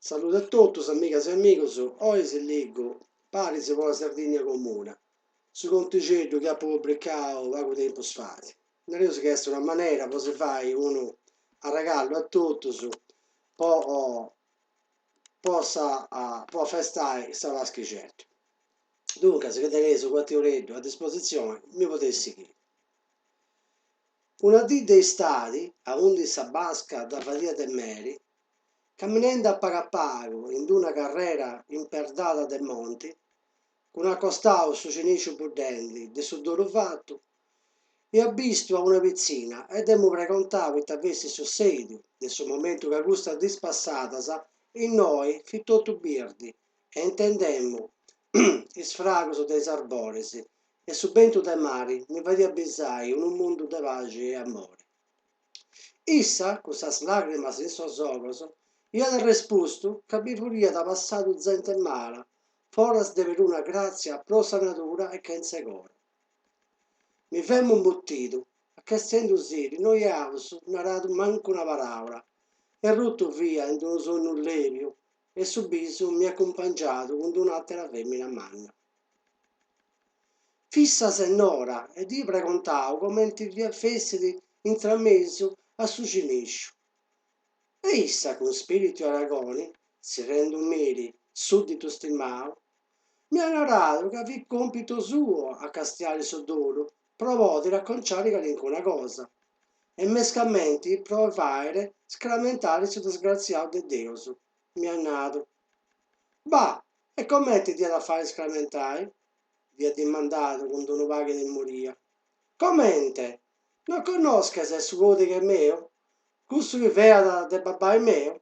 Salude a totus amigas e amigos, oi si ligu Paris po una Sardigna Comuna, su contixeddu chi apu pubricau pagu tempus fait. Nareus chi est una manera po si fai unu arregallu a totus po po sa po afestai sa Paschixedda. Duncas chi teneis u' cuartu 'e oreddu a dispositzioni mi podeis sighiri. Una dì de istadi, aundi sa basca dda fadiat de meri, Caminendi a pagu a pagu in d'una carrera imperdada de monti, cun a costau su cinixu buddendi de su dolu fatu, ia bistu a una pitzina e dd'emu pregontau ita fessit sussediu de su momentu ca custas dis passadas innoi fit totu birdi e intendemu is fragus de is arboris e su bentu de mari mi fadiat bisai unu mundu de paxi e amori. Issa, cun sas làgrimas in sos ogos, iat arrespustu ca bi furiat passadu zente mala, foras de peruna gràtzia pro sa natura e chentze coro. Mi femu imbutidu, achessendusiri no iaus naradu mancu una paràula e rutu fia in unu sonnu lèbiu e su bisu m'iat acumpangiadu cun d'un'àtera fèmina manna. Fit sa sennora e dd'ia pregontau comenti fessit intramesu a su cinixu. E issa cun spiritu 'e Aragoni, tzerriendumiri sudditu stimau, m'iat naradu ca fit compitu suo a castiari su dolu pro pòdiri aconciari calincuna cosa e mescamenti pro fàere scramentari su disgratziau de Deus, m'iat nadu. Bah, E comente dd'iat a fàere scramentai? Dd'ia dimandadu cun d'unu pagu 'e timoria. Comente? Non connosches su còdighe meu? Cussu chi fiat de babbai meu?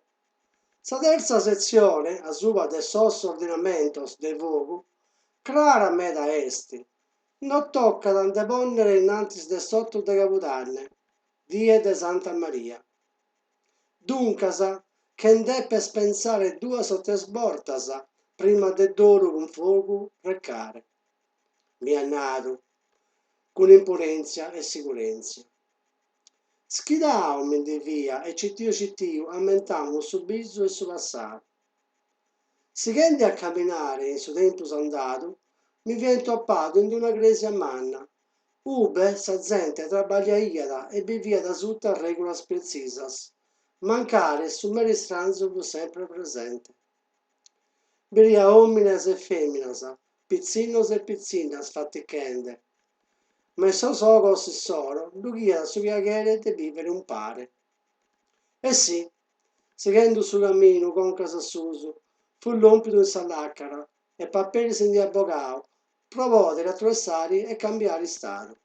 Sa tertza setzione, asuba de sos ordinamentos de fogu, crara meda est, non tocat a nde pònnere in antis de s'oto de cabudanne, die de Santa Maria. Duncas, che nd'epes pensare duas o tres bortas prima de dolu cun fogu recare. M'iat nadu, cun imponèntzia e sigurèntzia. Schidau mi ndi fia e citiu citiu ammentamu su bisu 'e su passadu. Sighende a caminare in su tempus andadu, mi fia intopadu in d'una crèsia manna, ube sa zente trabagliaiat e biviat suta règulas pretzisas, mancari su mere istranzu fut sempre presente. Biria òmines e fèminas, pitzinnos e pitzinnas fatichende, ma in sos ogos issoro lughiat su piaghere de bìvere umpare. E sì, sighende su caminu concas a susu, fut lòmpidu in sa làcara e paperi si nd'iat bogau pro pòdere atruessare e cambiare istadu.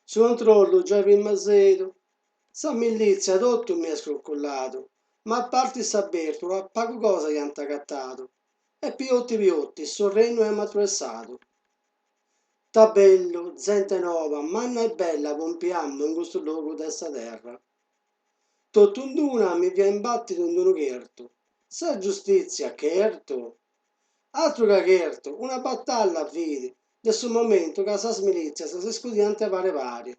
Su controllu giai fit masedu, sa milìtzia totu m'iat scruculladu, ma a parti sa bèrtula pagu cosa iant agatadu e pioti pioti su rennu emu atruessadu. Ta bellu, zente noba, manna e bella pompiamu in custu logu de sa terra. Totu in d'una mi fia imbàtidu in d'unu chertu. Sa giustìtzia, chertu? Atru ca chertu, una batalla fit, de su momentu ca sas milìtzias s'iscudiant pare pare.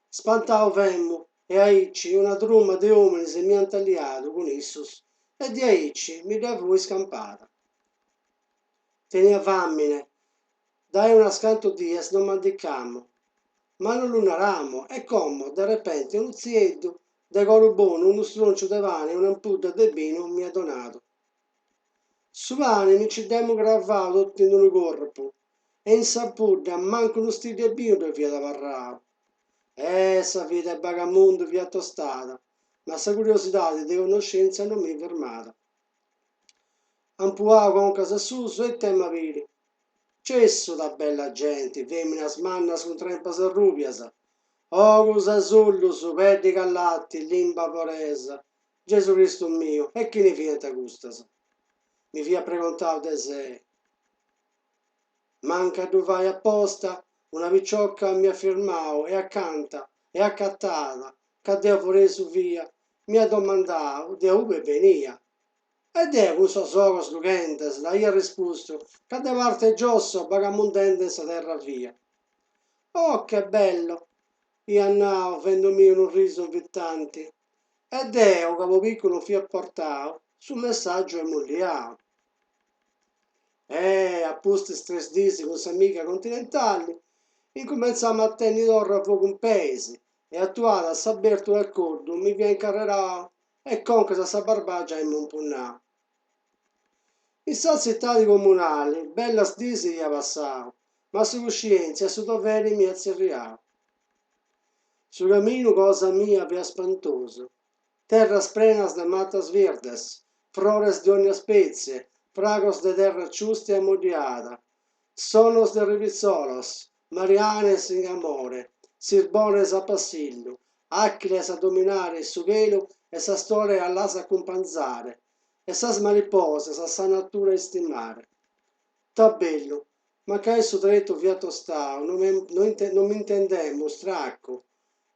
Spantau femu e aici una truma de òmines m'iant liadu cun issos e diaici mi dda fui iscampada. Tenia fàmine, dae unas cantu dies non mandicamu, ma non lu naramu e como de repente unu tzieddu de coro bonu unu stronciu de pane e un'ampudda de binu m'iat donadu. Su pane mi nci dd'emu cravau totu in unu corpu e in s'ampudda mancu unu stiddiu 'e binu ddoi fiat abarrau. Eh, sa vida 'e bagamundu fiat tostada, ma sa curiosidadi de connoscèntzia non mi firmàt. Ampuau concas a susu e ita emu a biri. Cessu ta bella genti, fèminas mannas cun trempas arrùbias, ogus asullus, peddi che lati, limba foresa, Gesu Cristu miu, e chini fiant custas? Mi fia pregontau de sei. Mancu a ddu fai aposta, una picioca m'iat firmau e acanta e acatada ca deo foresu fia, m'iat domandau de ube benia. E deo cun sos ogos lughentes l'aia rispustu ca de parte 'e giosso bagamundende in sa terra fia. Oh che bello! Iat nau fendumì unu risu invitanti. E deo, ca pobiccu non fia portau, su messàgiu emu liau. E, a pustis tres dis cun s'amiga continentali, incumentzamu a tenni torra fogu in peis e atuada sa bertula a coddu mi fia incarrerau e concas a sa Barbagia emu impunnau. In sa tzitadi comunali bellas dis ia passau, ma sa cuscièntzia e su doveri m'iat tzerriau. Su caminu cosa mia fiat spantosu, terras prenas de matas birdes, frores de ogna spètzie, fragos de terra ciusta e ammoddiada, sonos de ripitzolos, marianes in amore, sirbones a passillu, àchiles a dominare su chelu e s'astore a las acumpanzare e sas mariposas a sa natura istimare. Ta bellu, mancai su tretu fiat tostau, non m'intendemu stracu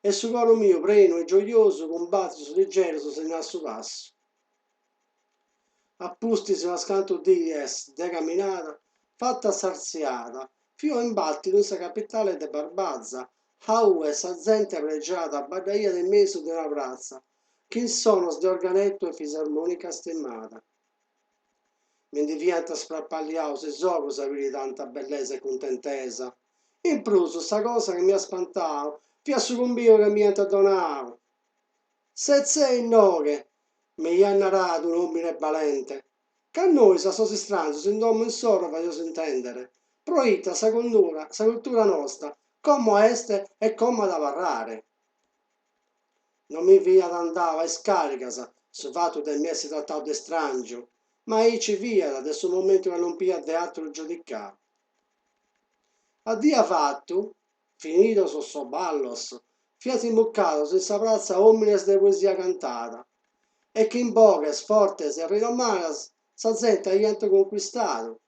e su coru miu prenu e gioiosu cun bàtidos ligeros sinnàt su passu. A pustis unas cantu dies de caminada, fata s'artziada, fio imbàtidu in sa capitale de Barbaza, a ue sa zente pregiada baddaiat in mesu de una pratza, chin sonos de organettu e fisarmònica stimada. Mi ndi fiant sprapalliaus is ogus a biri tanta bellesa e cuntentesa. In prus, sa cosa chi m'iat spantau fiat su cumbiu chi m'iant donau. Setzei inoghe, mi iat naradu un'òmine balente, ca nois a sos istranzos in domo insoro fadeus intèndere, proite sa sa cultura nosta como est e como at a abarrare. Non mi fiat andau a is càrigas su fatu de mi essi tratau de istràngiu, ma aici fiat de su momentu ca lompia de àteru giudicau. A die avatu, finidos sos ballos, fiant imbucados in sa pratza òmines de poesia cantada e chin boghes fortes e rinomadas sa zente aiant concuistadu.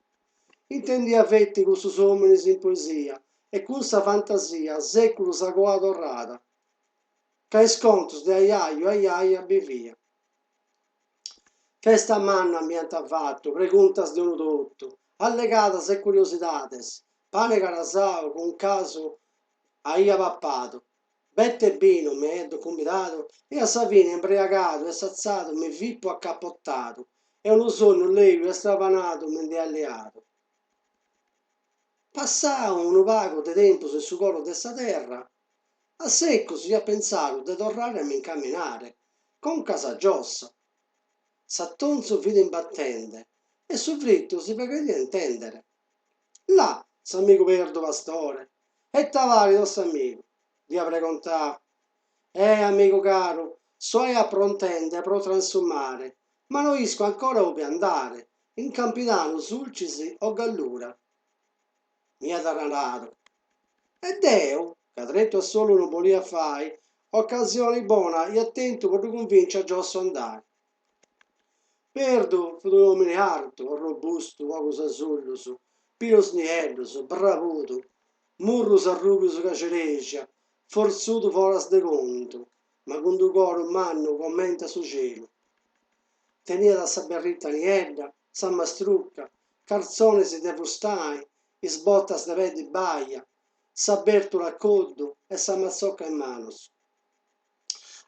Intendia feti cussos òmines in poesia e cun sa fantasia sèculos a coa torrada, ca is contos de aiaiu e aiaia bivia. Festa manna m'iant fatu, preguntas de unu totu, allegadas e curiosidades, pane carasau cun casu aia papadu, bete binu mi aiant cumbidadu e a sa fine imbriagadu e satzadu mi fipo acapotadu e unu sonnu lebiu e stravanadu mi nd'aiat leadu. Passau unu pagu de tempus in su coro de sa terra, a secus ia pentzadu de torrare a m'incaminare, concas a giosso. S'atonzu fit imbatende e su fritu si faghiat intèndere. Là, s'amigu Perdu pastore! E ita parit o s'amigu? Dd'ia pregontau. Eh, amigu caru, soe aprontende pro transumare, ma no isco ancora ubi andare, in Campidanu, Sulcis o Gallura. M'iat naradu. E deu, ca tretu a solu non bolia fai, ocasioni bona ia tentu po ddu cunvinci a giosso andai. Perdu fut un'omini artu, robustu, ogus asullus, pilus nieddus, brabudu, murrus arrubius che cerexia, fortzudu foras de contu, ma cun d'u coru mannu comente a su celu. Teniat sa berrita niedda, sa mastruca, cartzonis de fustai, is botas de peddi baia, sa bèrtula a coddu e sa matzoca in manus.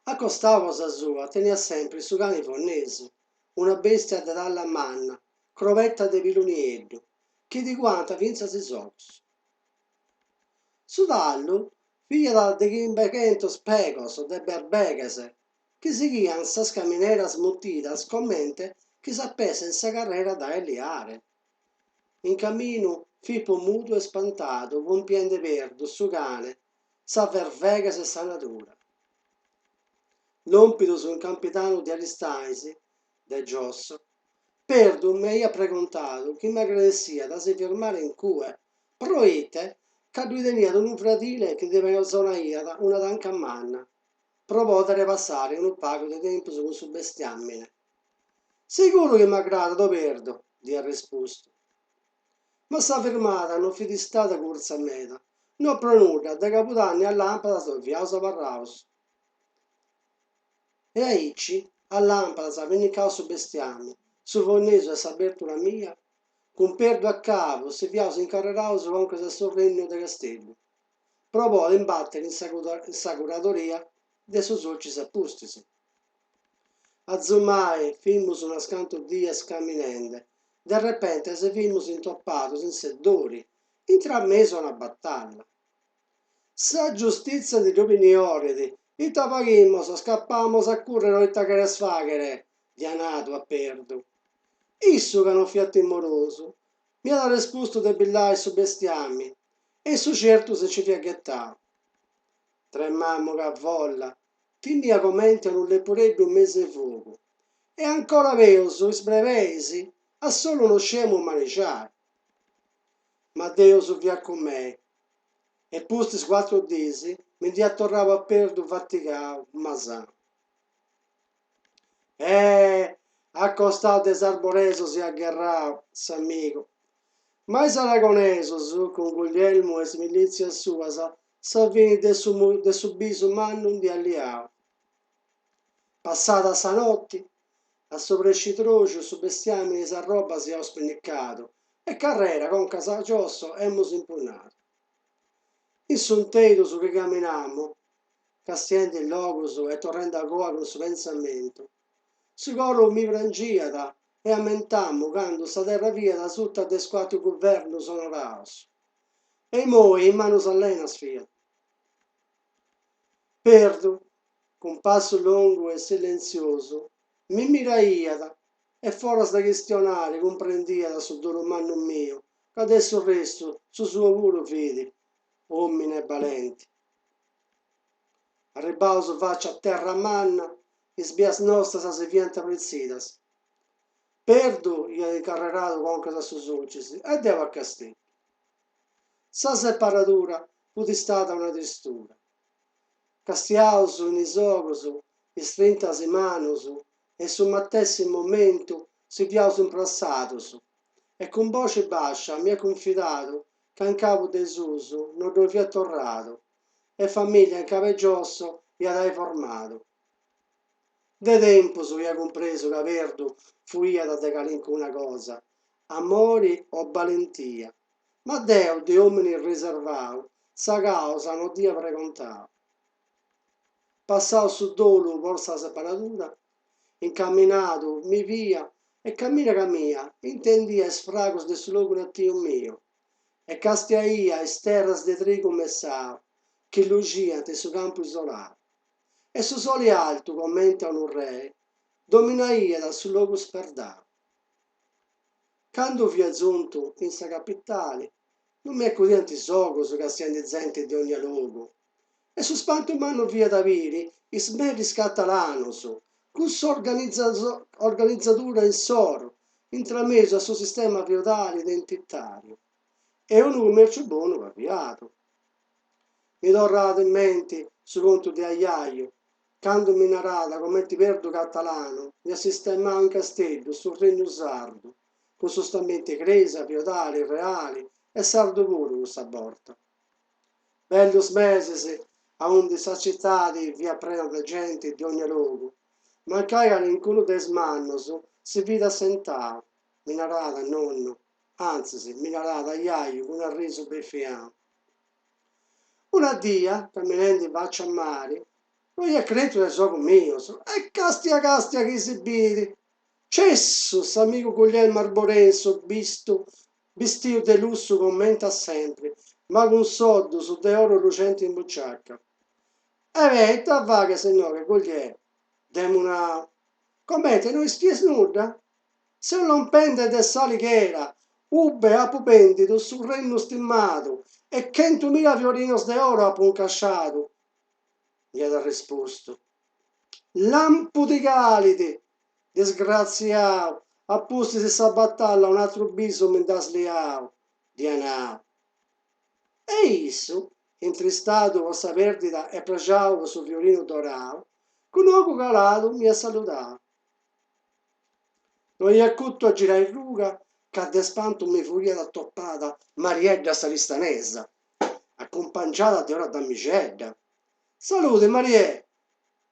A costau cosa sua teniat sempri su cani fonnesu, una bestia de talla manna, crobeta de pilu nieddu, chi ddi cuànt fintzas is ogus. Su tallu fiat de chimbechentos pegos de berbeghes chi sighiant sas camineras mutidas comente chi s'apessent sa carrera dae liare. In caminu fipo mudu e ispantadu pompiende Perdu, su cane, sas berveghes e sa natura. Lòmpidos in Campidanu de Aristanis, de giosso, Perdu mi aiat pregontadu chi m'agradessiat a si firmare in cue, proite ca ddui teniat unu fradile chi ddi pesonaiat una tanca manna, pro pòdere passare unu pagu de tempus cun su bestiàmine. Seguru chi m'agradat, o Perdu, dd'ia respustu. Ma sa firmada non fit istada curtza meda, no pro nudda, de cabudanni a làmpadas ddoi fiaus abarraus. E aici, a làmpadas, pinnicaus su bestiàmine, su fonnesu e sa bèrtula mia, cun Perdu a cabu si fiaus incarreraus concas a su rennu de Casteddu, pro podi imbàtere in sa curadoria de su Sulcis a pustis. Azumai fimus unas cantu dies caminende, de repente si fimus intopados in Seddori, intramesu a una batalla. Sa giustìtzia ndi ddu pinniorit, ita faghimos, scapamos a currere o ita cheres fàghere? dd'ia nadu a Perdu. Issu, ca non fiat timorosu, m'iat arrespustu de billai su bestiami e in su certu si nci fiat ghetau. Tremamu che folla, timia comenti a unu lepureddu in mesu 'e fogu. E ancora peus, is brebeis, a solu no sciemu manixai. Ma Deus fiat cun mei. E pustis cuatru dis mi nd'ia torrau a Perdu fatigau, ma sanu. Eh! A costau de is arboresos iat gherrau, s'amigu. Ma is aragonesos, cun Guglielmu e is milìtzias suas, sa fini de su de su bisu mannu nd'iat liau. Passada sa noti, a s'obrescidroxu su bestiamini e is arrobas iaus pinnicadu e carrera concas a giosso emus impunnadu. In s'interi su chi caminamu, castiendi is logus e torrendi agoa cun su pentzamentu, su coru mi prangiat e amentamu candu sa terra fiat asuta de is cuatru guvernus onoraus e imoi in manus allenas fiat. Perdu, cun passu longu e silentziosu, mi miraiat e foras de chistionare cumprendiat su dolu mannu miu, ca de su restu su suo puru fit omine balente. Arribbaus faci a terra manna, is bias nostras si fiant pretzidas. Perdu iat incarreradu concas a su Sulcis e deo a Casteddu. Sa separadura fut istada una tristura. Castiaus in is ogus, istrintas is manus, e in su matessi momentu si fiaus imprassados e cun boxi bàscia m'iat cunfidadu ca in cabu de susu no ddoi fiat torradu e famìllia in cabu 'e giosso iat ai formadu. De tempus ia cumpresu ca Perdu fuiat de calincuna cosa, amori o balentia, ma deu de omini riservau sa causa no dd'ia pregontau. Passau su dolu po sa separadura, incaminadu mi fia e camina camina intendia is fragus de su logu natiu miu e castiaia is terras de trigu messau chi luxiant in su campu isolau. E su soli altu comente a unu rei dominaiat su logu sperdau. Candu fia giuntu in sa capitali non mi acudiant is ogus castiendi zenti de ogna logu e su spantu mannu fiat a biri is meris catalanus cun s'organizadura insoru intramesu a su sistema feudali identitàriu e unu cumèrciu bonu aviadu. Mi torrat in menti su contu de aiaiu Candu mi naràt comenti Perdu Catalanu iat sistemau in Casteddu su Regnu Sardu, cun su stamenti 'e crèsia, feudali, reali e sardu puru cussa borta. Bellus mesis aundi sa citadi fiat prena de genti de ogna logu, mancai calincunu de is mannus si fit assentau, mi naràt nonnu, antzis mi naràt aiaiu cun arrisu befianu. Una dia, caminendi faci a mari, no ia crètiu a is ogus mius, e castia castia chi si bit! Cessu, s'amigu Guglielmu Arborensu bistu bistiu de lussu comenti a sempri, ma cun soddus de oru luxenti in buciaca. E beh, ita faghes inoghe, Gugliè? Dd'emu nau. Comente, no ischies nudda? Seu lompende de S'Alighera, ube apo bèndidu su rennu istimadu e chentumila fiorinos de oro apo incasciadu, m'iat arrespustu. Lampu ti calit, disgratziau, a pustis sa batalla un'atru bisu mi nd'as liau, dd'ia nau. E issu, intristadu po sa pèrdida e prexau po su fiorinu dorau, cun ogu caladu m'iat saludau. No ia acutu a girai ruga ca de spantu mi furiat atopada Mariedda s'aristanesa, acumpangiada de una damixedda. Saludi Mariè!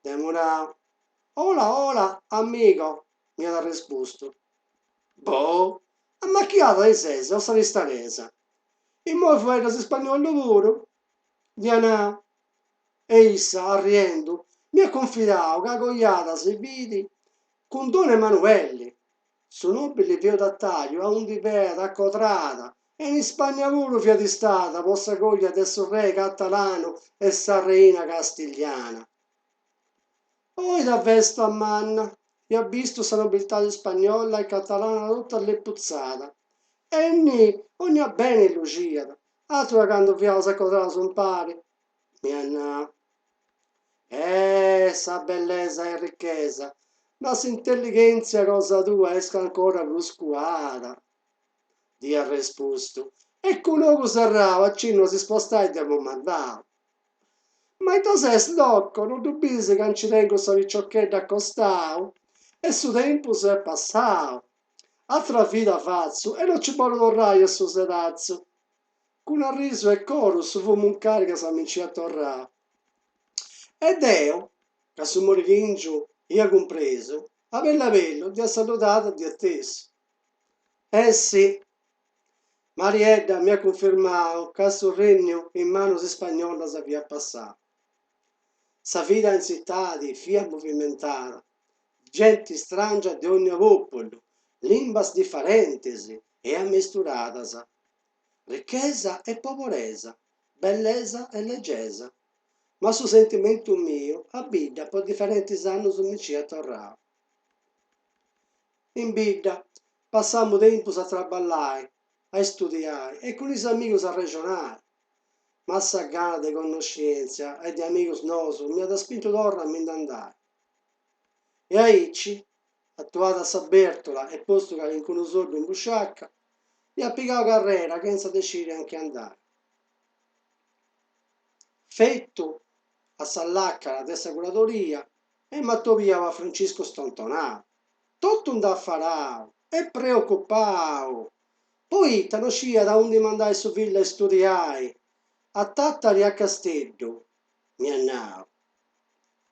Dd'emu nau. Ola ola amigo! m'iat arrespustu. Boh! Amachiada ti ses o s'aristanesa? Imoi fueddas ispagnolu puru? Dd'ia nau. E issa, arriendu, m'iat cunfidau ca coiada si fit. Cun don Emanuelli, su nobili feudatariu aundi fiat acodrada e in Ispagna puru fiat istada po sa coja de su rei catalanu e sa reina castigliana. Oh ita festa manna! Ia bistu sa nobiltadi ispagnola e catalana totu alleputzada e innì ogna beni luxiat, atru ca candu fiaus acodraus impari, m'iat nau. Eh, sa bellesa est richesa, ma s'intellighèntzia cosa tua est ancora prus cuada, dd'ia arrespustu, e cun ogu serrau a cinnu a si spostai dd'emu mandau. Ma ita ses loco, no ddu bis ca nci tengu sa piciochedda a costau? E su tempus est passau. Atra vida fatzu e no nci bollu torrai a su sedatzu. Cun arrisu e coru su fumu in carigas mi nci iat torrau. E deu, ca su morighìngiu ia cumpresu, a bellu a bellu dd'ia saludada di atesu. Eh si, Mariedda m'iat cunfirmau ca su renniu in manus ispagnolas fiat passau. Sa vida in tzitadi fiat movimentada, genti istràngia de ogna pòpulu, limbas difarentis e amesturadas, richesa e poboresa, bellesa e legesa. Ma su sentimentu miu a bidda po diferentis annus mi nci iat torrau. In bidda Passamu tempus a traballai, a istudiai e cun is amigus a arrexonai. Ma sa gana de connoscièntzia e de amigus nous m'iat spintu torra a mi nd'andai. E aici, atuada sa bèrtula e postu calincunu soddu in busciaca, ia pigau carrera chentza de sciri a nche andai. Fetu a sa làcara de sa curadoria emu atobiau a Franciscu stontonau, Totu indafarau e preocupau, poita no sciiat aundi mandai su fillu a istudiai, a Tàtari a Casteddu, m'iat nau.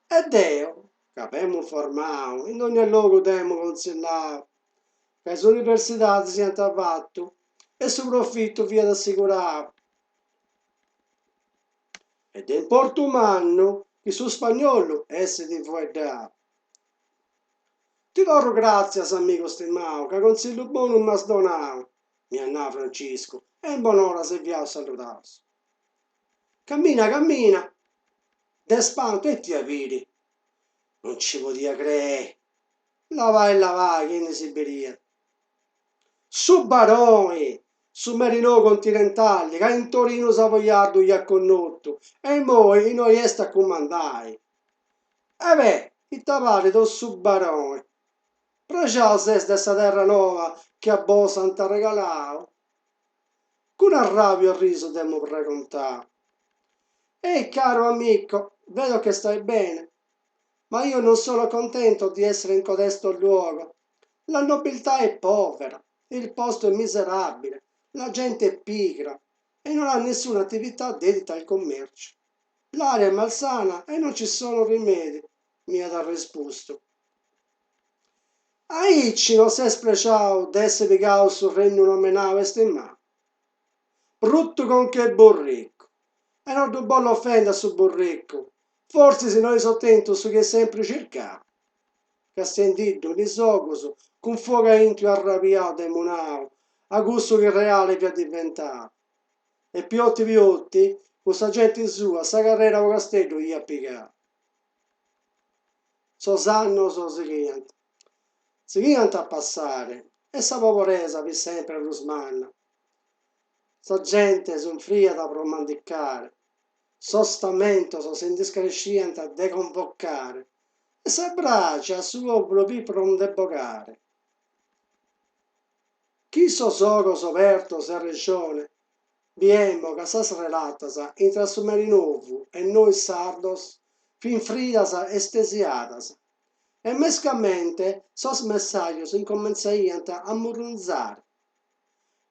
E deu, ca femu informau, in dogna logu dd'emu contzillau, ca is universidadis iant fatu e su profitu fiat assigurau. E de importu mannu chi su spagnolu essit fueddau. Ti torru gràtzias, amigu stimau, ca contzillu bonu m'as donau, m'iat nau Franciscu, e in bonora si fiaus saludaus. Camina, camina! De spantu ita ia biri? Non nci podia crei! Labai labai chini si biriat. Su baroni! Su meri nou continentali ca in Torinu Savoiardu iat connotu e immoi innoi est a cumandai. E beh, ita parit o su baroni? Prexau ses de sa terra noba chi a bos ant arregalau? Cun arràbiu e arrisu dd'emu pregontau. Ehi caro amico, vedo che stai bene, ma io non sono contento di essere in codesto luogo, la nobiltà è povera, il posto è miserabile, la gente è pigra e non ha nessuna attività dedita al commercio. L'aria è malsana e non ci sono rimedi, m'iat arrespustu. Aici no ses prexau de essi pigau su rennu nomenau e stimau? Bruttu conch'e burricu! E no ddu bollu ofendi a su burricu, fortzis no eis otentu su chi eis sempri circau. Castiendiddu in is ogus, cun fogu aintru arrabiau dd'emu nau a cussu chi reali fiat diventau. E pioti pioti, cun sa genti sua, sa carrera po Casteddu iat pigau. Sos annos sighiant. Sighiant a passare e sa poboresa fit sempre prus manna. Sa gente sunfriat pro mandicare, sos stamentos si nd'iscaresciant de convocare e sa braja a su pòpulu fit pro nde bogare. Chin sos ogos obertos e rejone, biemo ca sas relatas intra su meri novu e nois sardos fin fridas e istesiadas e mescamente sos messajos incomintzaiant a murrunzare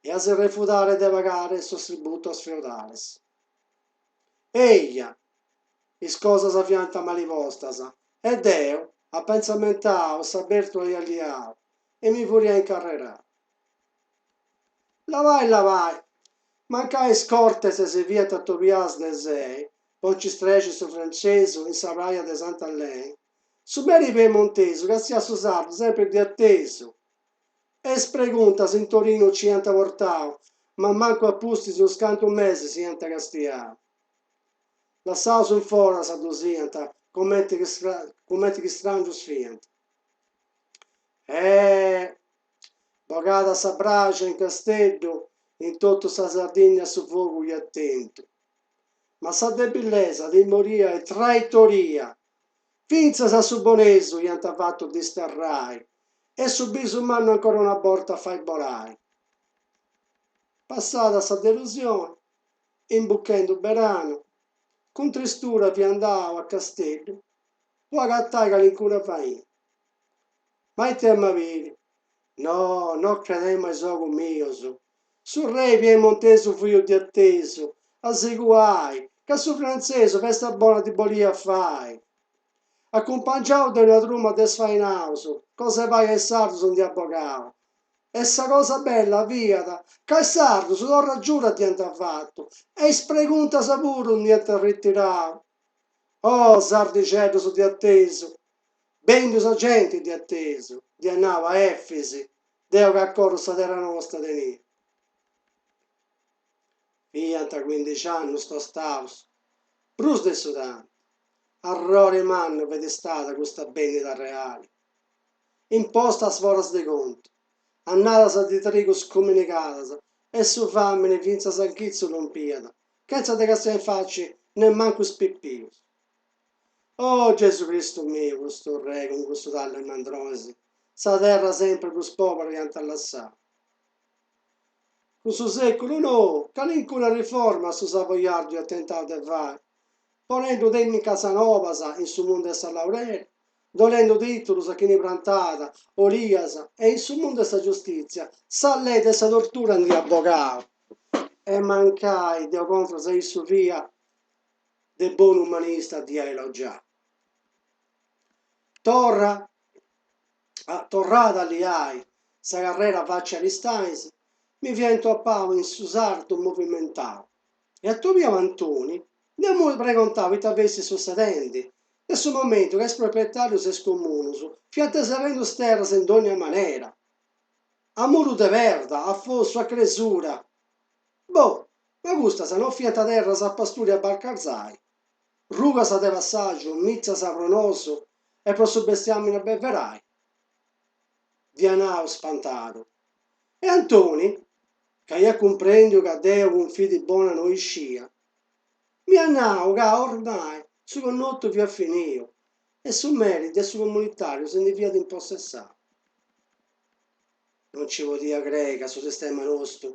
e a si refudare de pagare sos tributos feudales. Eja, is cosas fiant mali postas e deo, apensamentau, sa bèrtula ia liau e mi furia incarrerau. Labai labai, mancai is cortes si fiant atobiadas de sei po nci strexi su frantzesu in sa praja de Sant'Aleni. Su meri piemontesu castiat su sardu sempri de atesu. E is preguntas in Torinu nci iant portau, ma mancu a pustis de unus cantu mesis iant castiau. Lassaus in foras ddus iant comenti chi strangius fiant. Eh! Bogada sa braxa in Casteddu, in totu sa Sardigna su fogu iat tentu. Ma sa debilesa, timoria e traitoria, fintzas a su bonesu iant fatu disterrai e su bisu mannu ancora una borta fai bolai. Passada sa delusioni, imbuchendu beranu, cun tristura fia andau a Casteddu po agatai calincuna faina. Ma ite emu a biri? No, no credemu a is ogus mius. Su rei piemontesu fuiu di atesu, a si cuai, ca su frantzesu festa bona ddi boliat fai. Acumpangiau de una truma de sfainaus, cosa 'e fai a is sardus nd'iat bogau. E sa cosa bella fiat ca is sardus torra giura dd'iant fatu e is preguntas puru nd'iant ritirau. Oh, sardixeddus di atesu, Bendiu sa genti di atesu, dd'iat nau a Efis, deu ca a coru sa terra nosta tenia. Fiant cuindixi annus tostaus, prus de su tanti. Arrori mannu fiat istada custa bennida reali. Impostas foras de contu, annadas de trigu scuminigadas e su fàmini fintzas a inchitzu lompiat, chentza de castiai in faci nemmancu is pipius. Oh Gesu Cristu miu, custu re cun custu tallu 'e mandronis, sa terra sempri prus pobera iant lassau. Cun su seculu nou, calincuna riforma su savoiardu iat tentau de fai, ponendu tennicas nobas in su mundu 'e sa laurera, donendu titulus a chini prantat olias e in su mundu 'e sa giustizia sa lei de sa tortura nd'iat bogau. E mancai deu contras a issu fia, De bonu umanista dd'ia elogiau. Torra a torrada a liai sa carrera faci Aristanis, mi fia intoppau in su sartu movimentau e atobiau Antoni, dd'emu pregontau ita fessit sussedendi, de su momentu ca is proprietarius e is comunus fiant serrendu is terras in dònnia manera, a muru de perda, a fossu, a cresura. Boh, ma custas no fiant terras a pasturi a barcarzai, rugas de passàgiu, mitzas pro nosu e pro su bestiàmini a beverai? Dd'ia nau spantadu. E Antoni, ca iat cumprèndiu ca deu cun fidi bona no iscia, m'iat nau ca ormai su connotu fiat finiu e su meri de su comunitàriu si ndi fiat impossessau. Non nci podia crei ca su sistema nostu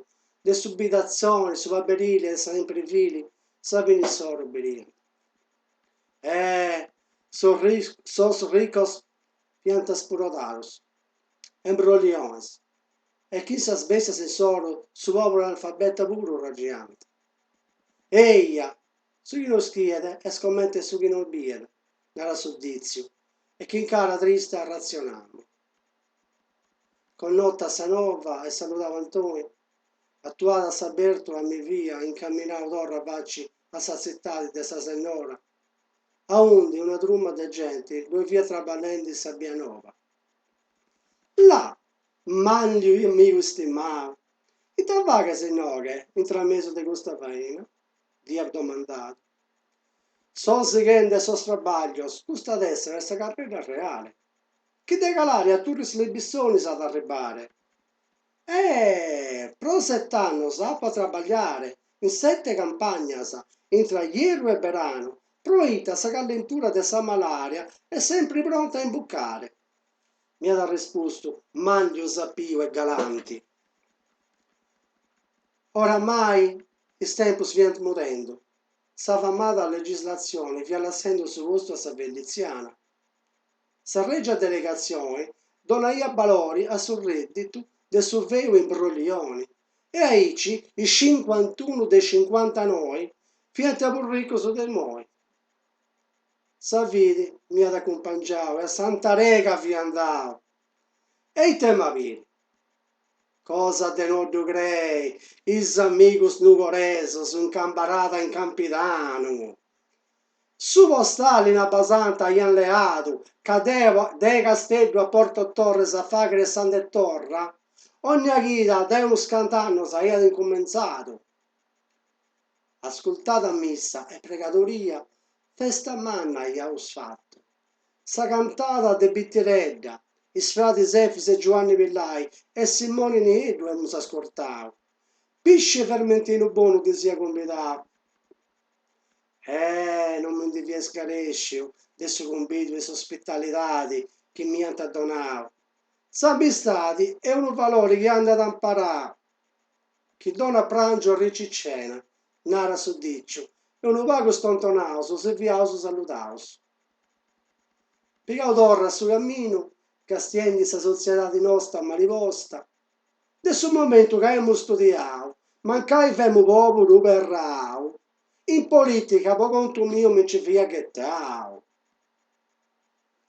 de su bidatzoni, su paberili e sa semprevili sa fini insoru biriant. Eh, sos ricos fiant spudorados e imbroliones e chin sas bestias insoru su poberu analfabeta puru ragiant. Eja, su chi no ischiet est comente su chi no biet, narat su ditziu, e chin cara trista ratzionamus. Connota sa nova e saludau Antoni, atuada sa bertula mi fia incaminau torra faci a sa tzitadi de sa Sennora, aundi una truma de genti ddoi fiat traballendi in sa bia noba. Là, Manliu amigu istimau, ita faghes inoghe intramesu de custa faina? dd'ia domandadu. So sighende sos trabaglios, custa at èssere sa carrera reale. Chi de Calaria a Turris Libissonis at a arribbare. E pro set'annos apo a trabagliare in sete campagnas, intra ierru e beranu, proite sa callentura de sa malaria est sempri pronta a imbucare. M'iat arrespustu Manliu sapiu e galanti. Oramai is tempus fiant mudendu, sa famada legislatzioni fiat lassendu su postu a sa felitziana. Sa Règia Delegatzione donaiat balori a su rèdditu de su feu imbrollioni e aici is cincuantunu de cincuantanoi fiant prus ricus de imoi. Sa fidi m'iat acumpangiau e a Santa Arega fia andau. E ite emu a biri? Cosa de no ddu crei, is amigus nugoresos in cambarada in Campidanu! Su postale in Abbasanta aiant leadu, ca deo dae Casteddu a Porto Torres a fàghere s'anda e torra, ogna chida dae unos cant'annos aiat incumentzadu. Ascurtada missa e pregadoria, festa manna aiaus fatu. Sa cantada de Bitiredda, is fradis Efis e Giuanni Pillai e Simoni Nieddu emus ascurtau. Pisci e vermentinu bonu ddis ia cumbidau. Eh, non mi ndi fia scarèsciu de su cumbidu e s'ospitalidadi chi m'iant donau. S'amistadi est unu valori chi andat amparau. Chi donat pràngiu arricit cena, narat su dìciu, e unu pagu stontonaus si fiaus saludaus. Pigau torra su caminu, castiendi sa sotziedadi nosta mali posta, De su momentu ca emus studiau, mancai femu poburu perrau, in politica po contu miu mi nci fia ghetau.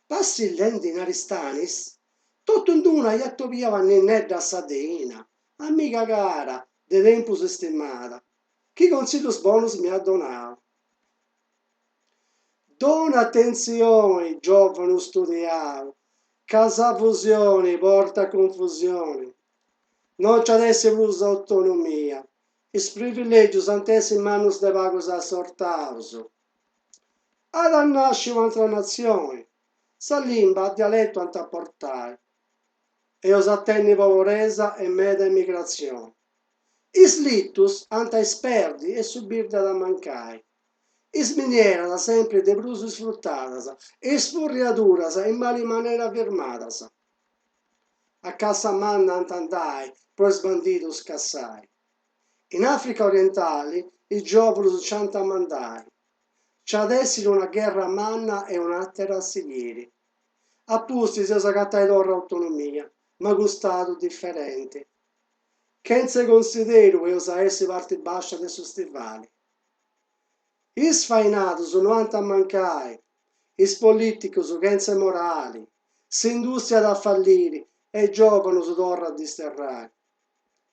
Passillendi in Aristanis, totu in d'una ia atobiau a Ninedda sa Deina, amiga cara, de tempus istimada, chi consillus bonus m'iat donau. Dona atentzioni, giòvanu studiau, ca sa fusioni portat cunfusioni. No nci at essi prus autonomia, is privilègius ant essi in manus de pagus assortaus. At a nasci un'atra natzioni, sa limba a dialetu ant a portai. Eus a tenni poboresa e meda emigratzioni. Is litus ant a isperdi e su birdi at a mancai. Is minieras sempri de prus isfrutadas e is furriaduras in mali manera firmadas. A cassa manna ant andai pro is bandidus cassai. In Africa orientali is giòvunus nci ant a mandai. Nci at èssiri una gherra manna e un'àtera a sighiri. A pustis eus agatai torra autonomia, ma cun stadu diferenti. Chentze consideru eus a essi parti bàscia de su stivali. Is sfainadus no ant a mancai, is polìticus chentze morali, s'indùstria at a falliri e is giòvanus torra a disterrai.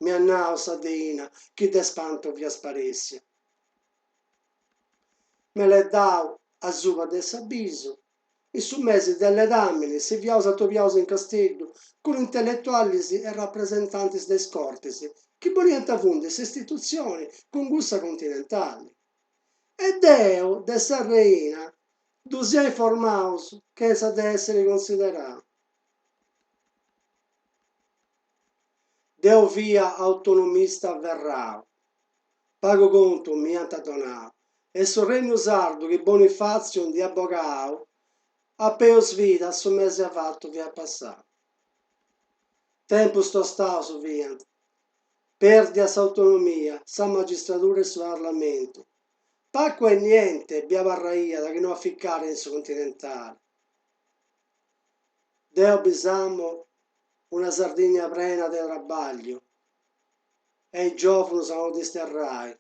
M'iat nau sa deina chi de spantu fia sparèssia. Meledau asuba de s'abisu, In su mesi de ledàmini si fiaus atobiaus in Casteddu cun intelletualis e rapresentantis de is Cortis chi boliant fundi s'istitutzioni cun cussa continentali. E deu de sa reina ddus ia informaus chentza de èssiri considerau. Deu fia autonomista averrau. Pagu contu m'iant donau e su Rennu Sardu chi Bonifàtziu nd'iat bogau a peus vida su mesi avatu fiat passau. Tempus tostaus fiant. Pèrdia s'autonomia, sa magistradura e su parlamentu. Pacu e niente bi abarraiat chi no a ficare in su continentale. Deo bisamu una Sardigna prena de trabàgliu e is giòvunus a no disterrai.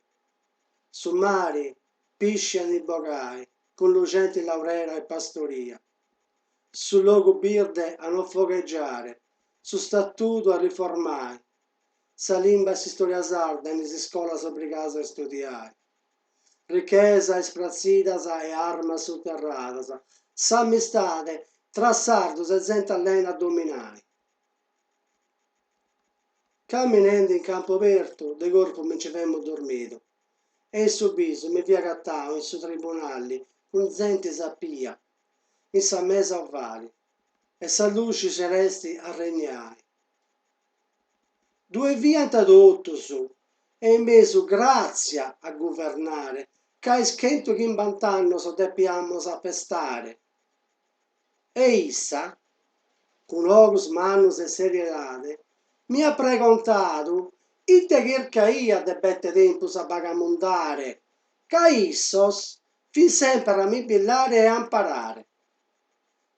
Su mari, pisci a ndi bogai, cun luxenti laurera e pastoria. Su logu birde a no fogheggiare, su statudu a riformai, sa limba e s'istoria sarda in is iscolas obrigadas a istudiai. Richesa ispratzidas e armas suterradas, s'amistade tra sardos e zente allena a dominai. Caminendi in campu obertu, de corpu mi nci femu dormidu e in su bisu mi fia agatau in su tribunali cun zenti sapia in sa mesa ovali e sa luxi celesti a regnai. Ddue fiant totus e in mesu Gràtzia a guvernare ca is chentuchimbant'annos depiamus afestare. E issa, cun ogos mannos e seriedade, m'iat pregontadu ite chircaia de bete tempus a bagamundare, ca issos fin semper a mi billare e amparare.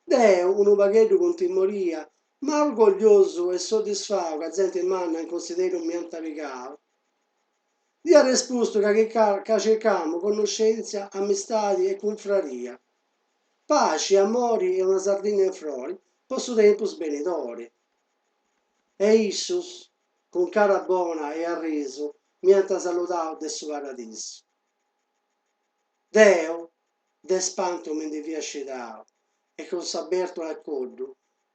Deo, unu pagheddu cun timoria, ma orgogliosu e soddisfau ca zente manna in consideru m'iant pigau, dd'ia respustu ca circamu connoschèntzia, amistadi e cunfraria. Paxi, amori e una Sardigna in frori po su tempus benidori. E issus, cun cara bona e arrisu, m'iant saludau de su paradisu. Deu De spantu mi ndi fia scidau e cun sa bèrtula a coddu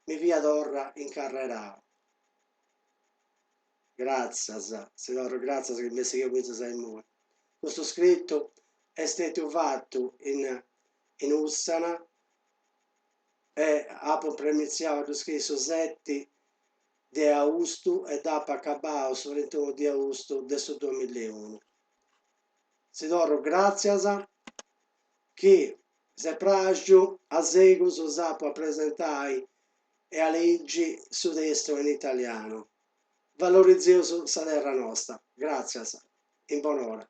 mi fia torra incarrerau. Gràtzias, si torru gràtzias chi m'eis sighiu fintzas a immoi. Custu scritu est stètiu fatu in in Ùssana e apu premitziau a ddu scriri su seti de austu e dd'apu acabau su trintunu de austu de su duamilla e unu. Si torru gràtzias chi s'est praxiu a segus s'apu a presentai e a ligi su testu in italianu. Valorizzeus sa terra nosta. Gràtzias. In bonora.